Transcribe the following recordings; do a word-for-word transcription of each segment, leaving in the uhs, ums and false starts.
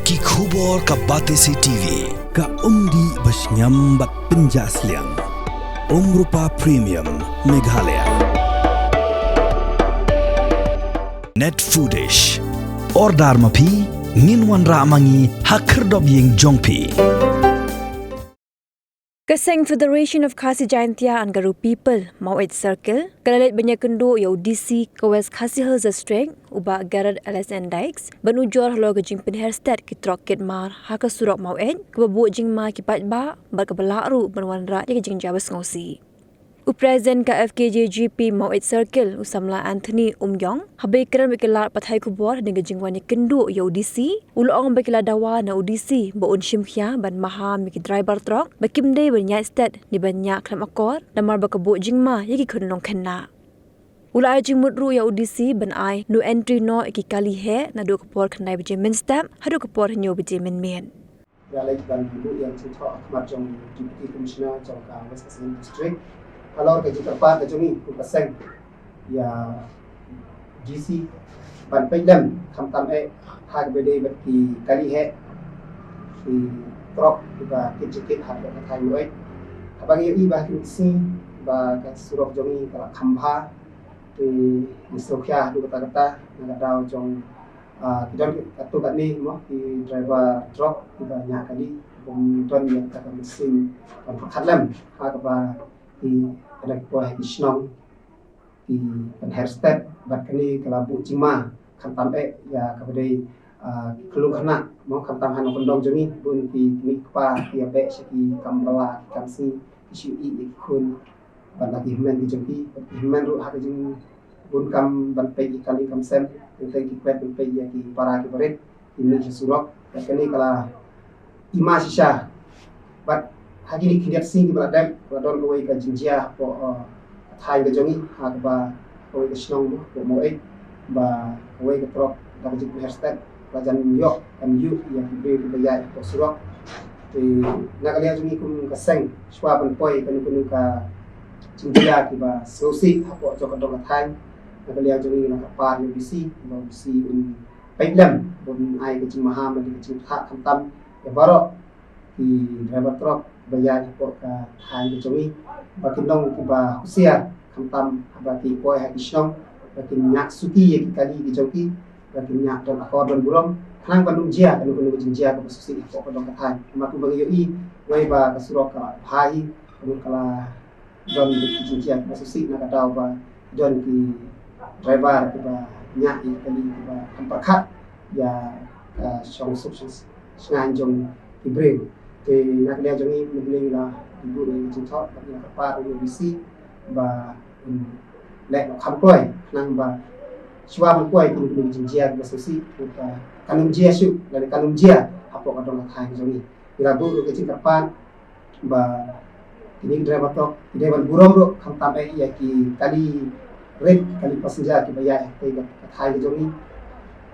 Ki khubor ka Batesi T V. Ka umdih ba shngiam bad pynjah sliang. Umrupa Premium Meghalaya. Net Foodish. Order ma phi, ngin wanrah ma ngi ha khyrdop ïing jong phi. Ka seng Federation of Khasi Jaintia and Garo People, Maweit Circle, ka la leit ban ïakynduh ïa u D C ka West Khasi Hills District, u Bah Garod L S N Dykes, ban ujor halor ka jingpynher stet ki trok kit mar ha ka surok Maweit, kaba buh jingma ki paidbah, bad kaba lah ruh ban wanrah ïa ka jingjia ba sngewsih. U President ka F K J G P Maweit Circle, u samla Anthony Umjong, haba kren bad ki lad pathai khubor hadien ka jingwan ïakynduh ïa u D C, u la ong ba ki la dawa na u D C ba un shim khia ban maham ïa ki driver trok ba kim dei ban ïaid stet ne ban ñiah khlem akor, namar ba ka buh jingma ïa ki khun nongkhynnah. U la ai jingmut ruh ïa u D C ban ai no entry noh ïa ki kali heh naduh ka por khyndai baje mynstep haduh ka por hynñiew baje mynmiet. Nga leit ban buh ïa ka jingthoh ha khmat jong Deputy Commissioner jong ka West Khasi Hills District halor ka jingkyrpad ka jong ngi kum ka seng ïa D C ban peit lem khamtam eh ha kaba dei bad ki kali heh, ki trok kiba kit jingkit ha ka thaiñ Maweit. Haba ngi ïohi ba ha kine ki sngi ba ka surok jong ngi ka la kham bha, te ngi sngewkhia haduh katta katta na ka daw jong, ah, ki don katto katne mo, ki driver trok kiba ñiah kali, bym don ïa kata ka mynsiem ban pyrkhat lem ha kaba ki, kane ki poi ha ki shnong ki pynher stet, bad kane ka la buh jingma khamtam eh ïa kaba dei, ah, ki khyllung khynnah mo, khamtam ha nongkyndong jong ngi, bun ki kmie ki kpa ki ïa beh sha ki kam bylla, ki kam sngi, ki shu ïeh ïa ki khun bad la ki hynmen ki jong ki, bad ki hynmen ruh ha ka jingbun kam ban peit ïa ki kali kam sem, teng teng ki kwet ban peit ïa ki para ki barit, ki mih sha surok. Bad kane ka la i ma shisha. Bad ha kine ki khyndiat sngi kiba la dep, la don kawei ka jingjia hapoh, uh, ka thaiñ ka jong ngi, ha kaba kawei ka shnong mo, hapoh Maweit, ba kawei ka trok da ka jingpynher stet la jan ïoh ban ïuh ïa ki briew kiba ïaid hapoh surok. Te na ka liang jong ngi kum ka seng, shuwa ban poi kano kano ka jingjia kiba sngewsih hapoh jong ka dong ka thaiñ, na ka liang jong ngi ngi la kyrpad ïa u D C ba u D C un peit lem, bun ai ka jingmaham bad ka jingpyrkhat khamtam ïa baroh ki driver trok ba ïaid hapoh ka thaiñ ka jong ngi, ba kin long kiba husiar khamtam haba ki poi ha ki shnong, ba kin ñiah suki ïa ki kali ki jong ki, ba kin ñiah don akor don burom, khnang ban ym jia kano kano ka jingjia kaba sngewsih hapoh ka dong ka thaiñ. Namar kumba ngi ïohi, wei ba ka surok ka bha hi, ka mut ka la don ki jingjia kiba sngewsih na ka daw ba don ki driver kiba ñiah ïa ki kali kiba khlem pyrkhat ïa ka shong suk shong shngaiñ jong ki briew. Te na ka liang jong ngi mynta ngi la buh ïa ka jingthoh bad ngi la kyrpad ïa u D C ba un leh kham kloi khnang ba shuwa ban poi kino kino ki jingjia kiba sngewsih, kan ym jia shuh lane kan ym jia hapoh ka dong ka thaiñ ka jong ngi. Ngi la buh ruh ka jingkyrpad ba kine ki driver trok ki dei ban burom ruh khamtam eh ïa ki kali rit, kali passenger kiba ïaid ha ka thaiñ ka jong ngi.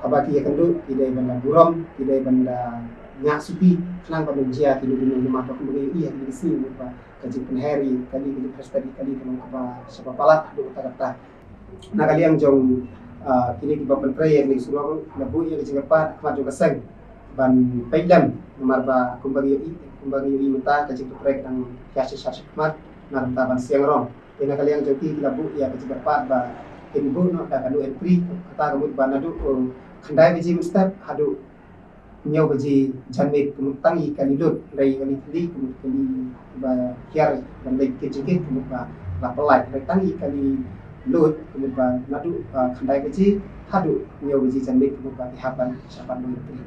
Haba ki ïakynduh ki dei ban da burom, ki dei ban da ñiah suki khnang ban ym jia kino kino, namar ba kumba ngi ïohi ha kine ki sngi ba ka jingpynher ïa ki kali, ka jingpynher stet ïa ki kali ka long kaba shaba palat haduh katta katta. Na ka liang jong, ah, kine kiba pyntrei ïa kine ki surok ruh, la buh ïa ka jingkyrpad ha khmat jong ka seng ban peit lem, namar ba kumba ngi ïohi, kumba ngi ïohi mynta ka jingpyntrei ka dang ïa shisha shisha khmat na ka bynta ban siang rong. Te na ka liang jong ki, ki la buh ïa ka jingkyrpad ba kin buh noh da ka no entry, kata ka mut ba naduh, uh, khyndai baje mynstep haduh hynñiew baje janmiet, ka mut tang ïa ki kali lut, hynrei ïa ki kali thylli, ka mut kali ba hiar ban leit kit jingkit, ka mut ba la pyllait, hynrei tang ïa ki kali lut, ka mut ba naduh, ah, khyndai baje haduh hynñiew baje janmiet, ka mut ba ki hap ban shah pat no entry.